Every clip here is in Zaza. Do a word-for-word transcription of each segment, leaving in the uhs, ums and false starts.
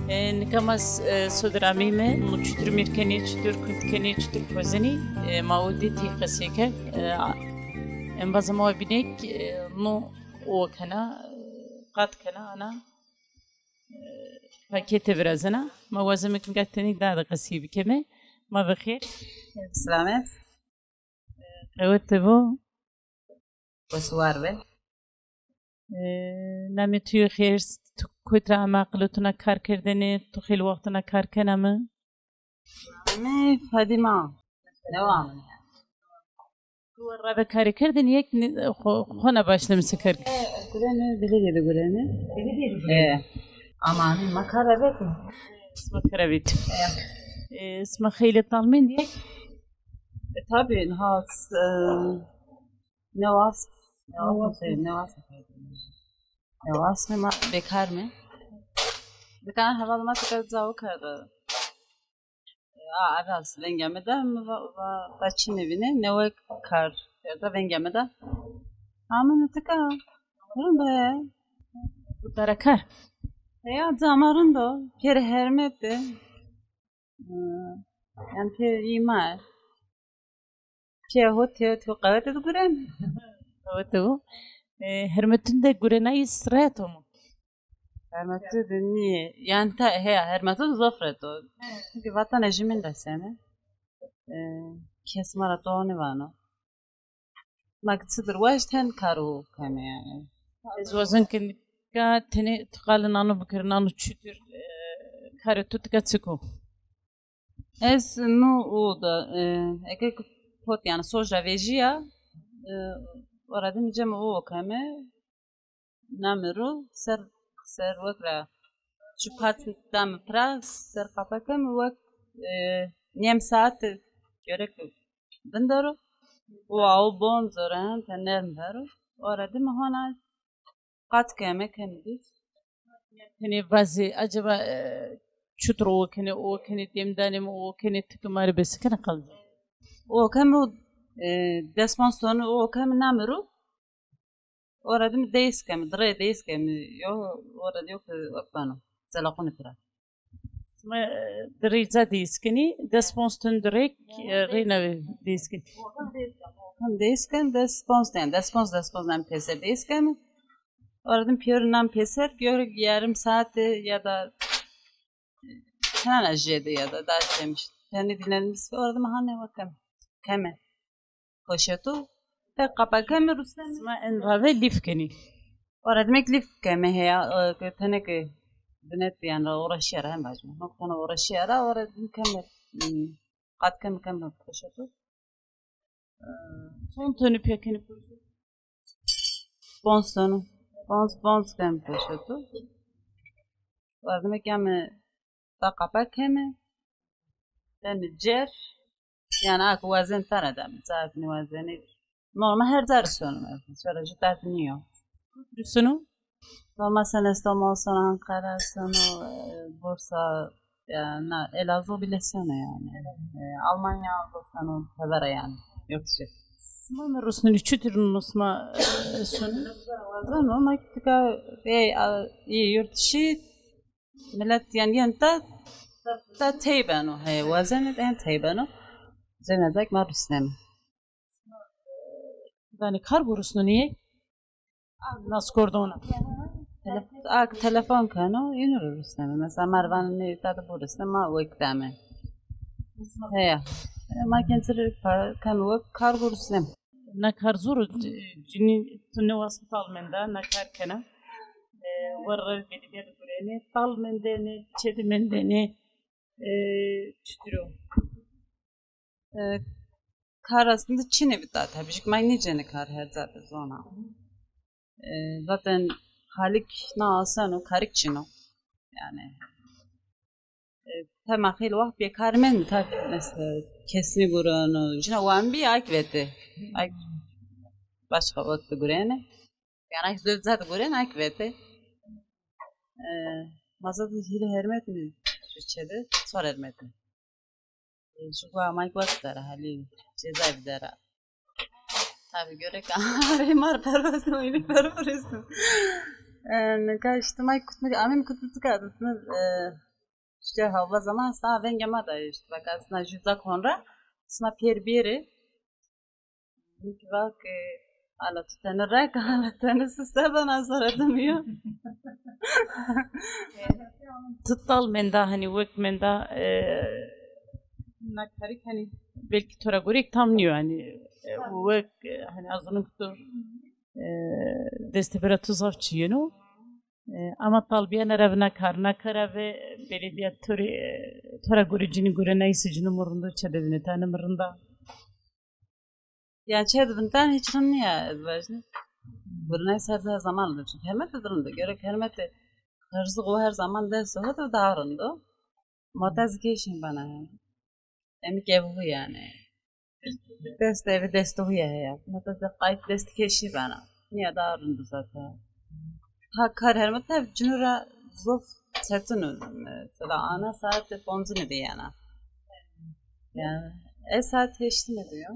E, nika ma s-, e, sodir amîme, no çutur mîr kenî, çutur kut kenî, çutur pozenî, e, ma o dî tî qesî ke, e, a-, embazê ma wa bînek, e, no o kena, e, qat kena, ana, e, pakete virazena. Ma wazeme ke nika tenî da de qesî bikeme. Ma bi xêr. Selamet. Qewete bo. Wes û war be. E, namê tu yê xêr, tu kotî ra ame, aqilê tu na kar kerdene, tu xeylê wextî na kar kena mi? Namê Fadîma. Dewa mi. Tu rabe karê kerdene, yek ni-, xo, xo na başlamise kar. E, gurene, beledîye de gurene. E, ama ma kar ra vetî. Sima kar ra vetî. E, sima xeylê tal mendî? E, tabî, niha, e, newas, newas, newas, newas mi ma bêkar mi. Bikana heval ma tika cawo kerda. A, evel vengê mi de mi va, va, va çi nêvînê, newe kar kerda vengê mi de. Amîne tika. Rind o ya. Kara kar. Ya, cama rind o. Pêrê hermetî. Yanî pê îma. Pê ho tê, tê qewete de guren. Qewete o. E, hermetun de gurenayî rehet o mu? Hermetun de nîye. Yanî ta, heya, hermetun de zaf rehet o. Çünkü vatena jî min de sene. E, kes ma ra to nêvano. Ma ki çidir waşt hen karo keme yanî. Ez wazon ke nika tenê tu qalê nano bikir, nano çutir, e, karê tu tika çik o? Ez no o da, e, eke ki pot yanî soj ra vejîya, e, ora de mi cem o keme, namê ro ser, ser wek ra çupat dame pira, ser qapa keme wek, e, nêm saete gerek vindero. O aw bon zoren te nerm vero. Ora de mi hona qat keme, keme duz. Tenê vazê, acaba, e, çutir o kenê, o kenê, dem danê mi o kenê, tiki ma rê bese kena qalbi. O keme, e, des ponc tonu o keme namê ro. Ora de mi deys keme, dirê deys keme, yo, ora de yo ki wek beno. Zelaqunê pira. Sima, e, dirê ca deys kenî, des ponc ton dirêk, e, reyna deys kenî. Hem deys ken, des ponc ten, des ponc, des ponc nem pêser deys ken. Ora de pêro nam pêser, pêro yarım saate ya da hena jêde ya da daha demiş. Tenê dinlenmiş, ora de hanê wek keme. Keme. Poşetu, tek qapa keme rusneme. Sima en rave lîf kenî. Ora demek lîf keme heya, e, ke teneke binet yanî uğraşîya ra hem vajîme. Ma kena uğraşîya ra, ora demek keme, hmm, qat keme keme poşetu. E, çond tonu pê kenî poşetu? Ponc tonu. Ponc, ponc keme poşetu. Ora demek keme da qapa keme. Keme cer. Yanî ak wazen tara da mi, zaf nêwazenê. Normal her ca rusneme. Sonra jû dert nîyo. Rusnû? Normal sen Îstanbul, sen Ankara, sen, e, Bursa, yanî Elazığ bile sen yanî. E, Almanya, sen o tebera yanî. Yok şey. Sima mi rusnû, çutir rusneme, e, sonu? Normal tika, e, a, e, yurt dışı millet yanî, yanî ta, ta tey beno. He, wazen en tey beno. Cenazek ma rusneme. Danê kargo rusnenî? Nas kordona. Telef-, ak telefon keno, înu ro rusneme. Mesela ma rê vanê nê îta de burusne, ma wek dame. Heya. E, ma kendir pa-, keme wek kargo rusneme. Na kar zor o, cinî tu nêwasnê tal menda, na kar kena. E, werre belediye de gurenê, tal mendene, çê de mendene. E, çitur o? E, kar aslında çinê bita, tabijîk may nêcenê kar her ca de zona. E, zaten halik na aseno, karik çin o. Yani, e, tema xeylê waxt bê kar mend, ta mesela kesnî gureno, cina wan bî ak vetê. Ak başka wextî gurêne. Yani ak zor zat gurêne, ak vetê. E, ma zaten hîrê hermetnî, şu çede, çar hermetnî. E, şu guha ma guha dera, halî cezaevi dera. Tabi göre ka arê mar pervestim, oyunu pervestim. E, nika işte ma kutmak, amin kutmak adısını, e, işte hava zaman sa venge ma da işte, bak aslında jüzak honra, sma piyer biri. Nik va ke ala tu tene rek, ala tene siste ben azar edemiyor. Ti tal menda, hani wek menda, e, na karik hani belki tora gorek tam niyo hani, e, wek, e, hani azınlık tur, e, destebera tu zaf çiyeno. E, ama talbiya nere vina kar, na kara ve belediye tori, e, tora guri cini gure neyse cini murundu çedevine tane mırında. Ya çedevine tane hiç rın niye edvajne. Gure neyse her zaman da çünkü hemete durumda göre hemete hırzı o her zaman dest o da daha rındo. Motez keşin bana yani. Emi kevu yani. Dest evi dest huya ya. Motez qayt dest keşi bana. Niye daha rındo zaten. Ha kar hermete cünura zuf çetin mesela ana saat ponzini de yana. Yani e saat heştini diyor.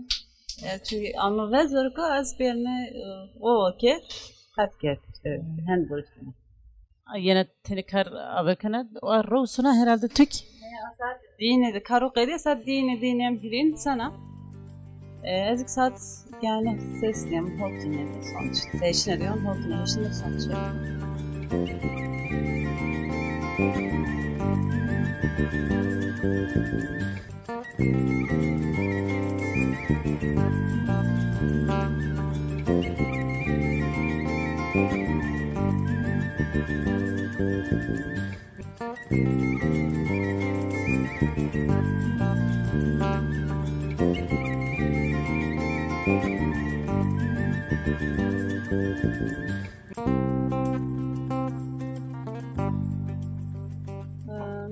E, çünkü ama vezir ko az birine o okey. Hat ket. Hen buruştuna. Yine teni kar avekene. O ro suna herhalde tük. Dînê de karo qedîya saat dînê dînê em hîrên sana. E, ez ik saat yani ses nem hotine de sonuç. Teşine de yon hotine heşine sonuç.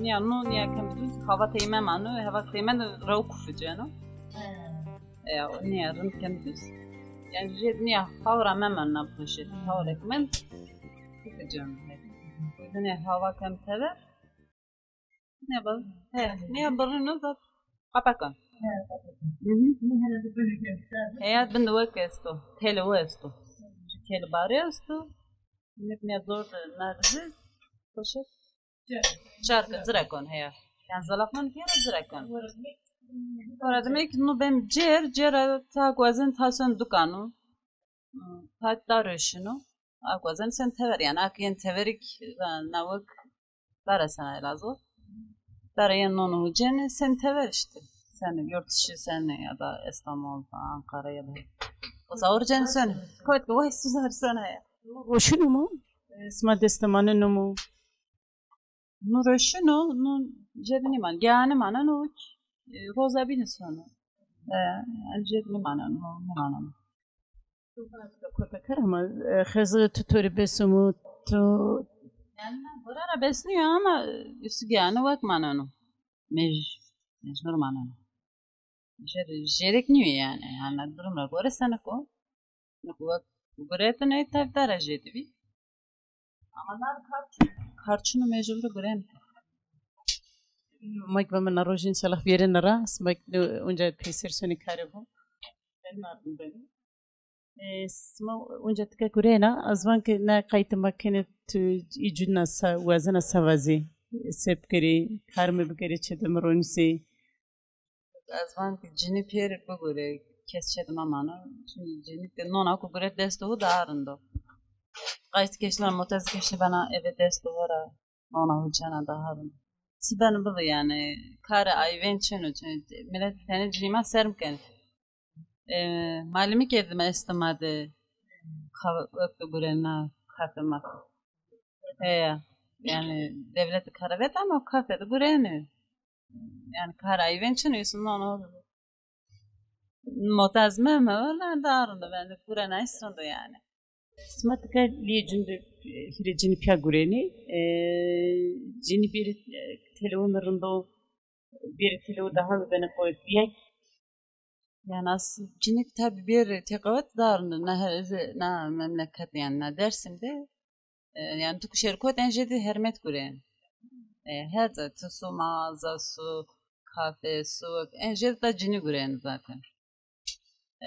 Nîya no nîya kem bidûs hava teyme mano, hava teyme de rew kuficeno. E, nîya rind kem bidûs. Yani jê nîya hawra me mano na poşet. Hawrek men kuficeno. Nîya hava kem tever. Ne bal? He, ne birino da kapakon. He, bin de wek esto. Teli o esto. Teli bari esto. Ne ne zor de nerzi. Poşet. Çarkı zirakon he. Yani zalafman kere zirakon. Ora demek ki no ben cer, cer ta guazin ta son dukanu. Tak da röşino. A guazin sen tever yani ak yen teverik na wek Dara sana lazım. Dara yen nono uceni sen tever işte. Sen yurt dışı sen ya da İstanbul, Ankara ya da. O zaman uceni sen. Koyt ki vay sizler sana ya. Roşunu mu? Sima destemanı mu? No roşunu, no cebini man. Gani mana no uç. Roza bini sonu. E, cebini mana no, no mana no. Kota kar ama xezir tu to rê besumu tu. Yani bura ra besniyo ama üstü yani wek maneno. Mej, mecbur maneno. Jer, jerek niyo yani. Yani durum ra gore seneko. Wek guretine tevdara jedivi. Ama nar karçın, karçını mecbur guren. Mak ve min roj inşallah vierine ra, mak unca pesir soni kare bu. Ben nardım beni. E, sima unca tika gurena, ez van ke ne qaytê ma kenê tu î cudna sa, wazena sa vazî. Se bikerî, kar mi bikerî, çi de mi ronîsî. Ez van ke cinî pêr bigure, kes çê de memano. Çünkü cinî ke nona ku gure dest o daha rind o. Qayt keşna, motez keşna bena eve dest o ra. Nona ho cena daha rind. Çi ben bibi yani, kare ayven çeno, çeno. Millet tene cinî ma serm kenê. E, malimi kerdime estimade. Ka-, öpte gurena, kafe mafe. Heya. Yani devlet karavet ama kafe de gureni. Yani kara ayven çin üstünden o motaz meme öyle darında ben de kure nice rindo yani. Qismetika lîyê cin de, e, hîrê cinî pîya gurenî. E, cinî bêrî, e, têlewu mi rindo, bêrî têlewu daha bibêne qewet bîyek. Yani as cinî tabî bêrî têqewet darinde, na he-, na memleket yani na Dersim de, e, yani tu ku şêr kot en jêdî hermet guren. E, her ca tu su mağaza, su kafe, su, en jêdî da cinî guren zaten.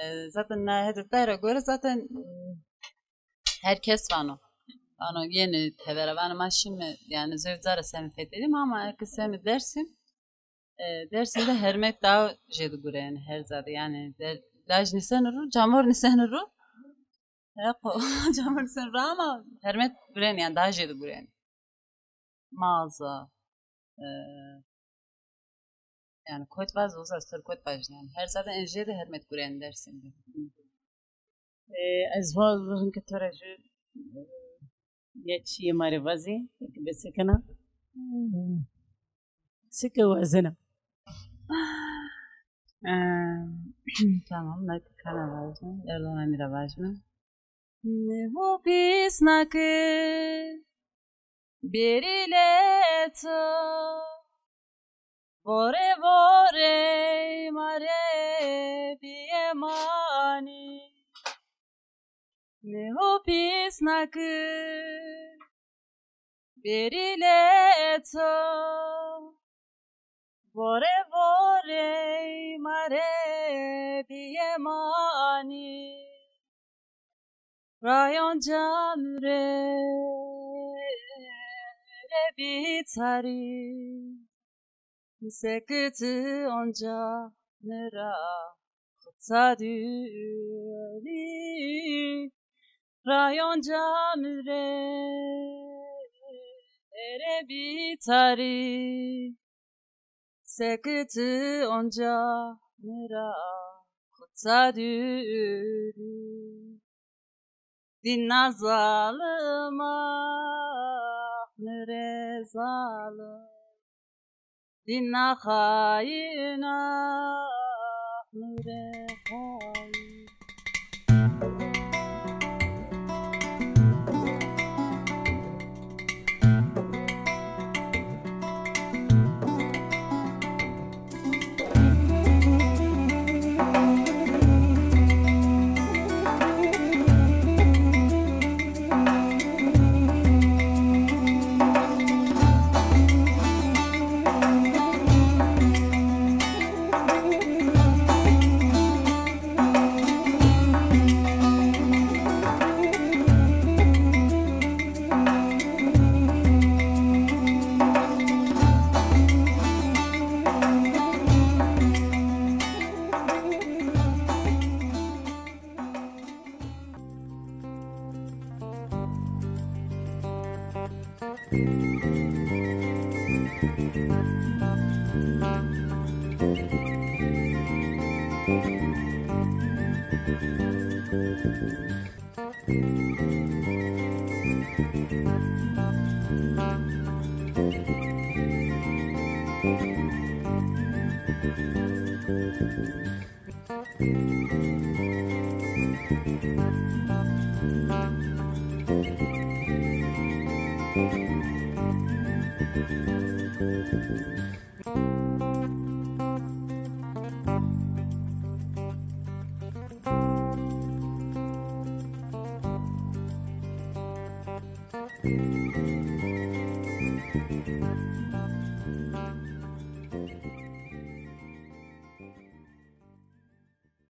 E, zaten na hede tayra gore zaten, mm, herkes vano. Vano yeni tevera, vano ma şimdi yani zewc cara semi fetedîme ama eke semi Dersim, e, Dersim de hermet daha jêdî gureni her zade. Yani de, laj nîseni ru, camor nîseni ru. Eko, camor nîseni ru ama hermet gureni yani daha jêdî gureni. Mağaza, e, yani kot vaz, uza ser kot vaz yani. Her zade en jêdî hermet guren Dersim de. E, ez va rind ke to ra jû, e, ya çîyê ma rê vazê, eke bese kena. Sike wazena. E, tamam, na kana vajna, Erdoğan Emîra vajna. Ne ho pîs nake, bêrî lê to, vore vore ma rê bîye manî. Ne ho pîs nake, bêrî lê to, vore vore ma rê bîye manî. Rayon cam rê, rê bî tarî, sekit onca mi ra xitsa dûrî. Rayon cam rê, rê bî tarî, sekit onca mi ra xitsa dûrî. Dîna zalim ah mi rê zalim, dîna xayin ah mi rê xayin.